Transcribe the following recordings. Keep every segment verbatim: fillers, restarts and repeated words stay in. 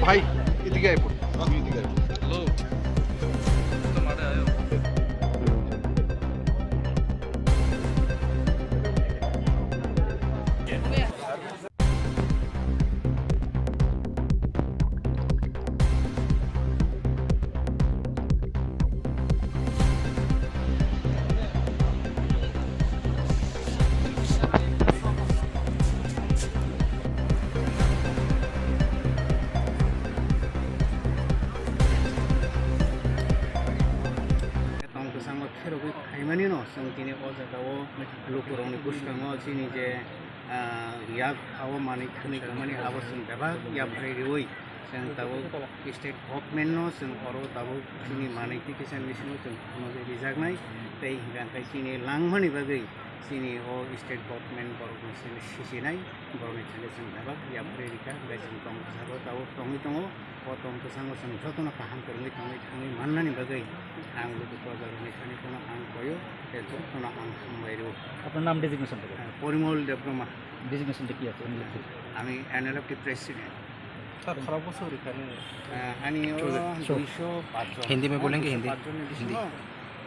ভাই, এদিকে আয় পড়ো। আপনি এদিকে আয় পড়ো। Hello. Tong kwchango kherogwi phaimanino chwng tini o jagao lukurokni bwskango chini je, ah, yak phao manwi khwnwi tongmani abo chwng bebak yapharwi rwi chwng tabuk state government no chwng oro tabuk chini manwi twi kisa machine o chwng phunugwi rijaknai tei hinkha khe chini langmani bagwi chini o state government borokno chini sisinai borokni thani chwng bebak yapharwi rikha hinkhe chwng tong kwcharo tabuk tongwi tongo. O tong kwchango chwng jotono kaham kwrwngwi tongwi thangwi mannani bagwi ang luku projarokni thani phano ang koyo tei jotono ang hambai rwo. আপনার নাম ডেজিগনেশন থেকে? Ah, Porimol Debbarma. ডেজিগনেশনটা কি আছে? আমি NLFT president. Sir, খারাপ বছর এখানে। Ah, ani o Chole, chole. Duiso pach jon. Hindi mein bolenge, hindi? Duiso pach jonni bisingo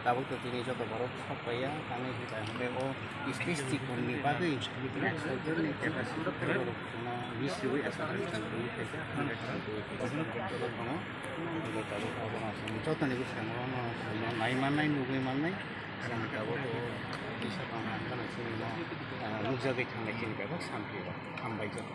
tabuk to tini joto borok sok paiya, tangwi hinkha hinkhe o stage chikon ni bagwi ekso jonni capacity borok no bisingo asa hundred tongo. Hinkhe tabuk abono chwng jotoni bwskango no nai mannai, nugwi mannai, chwng tabuk o kisa tongma gana chini no, ah, nukjagwi thangnai chini tabuk sampli o hambai jok.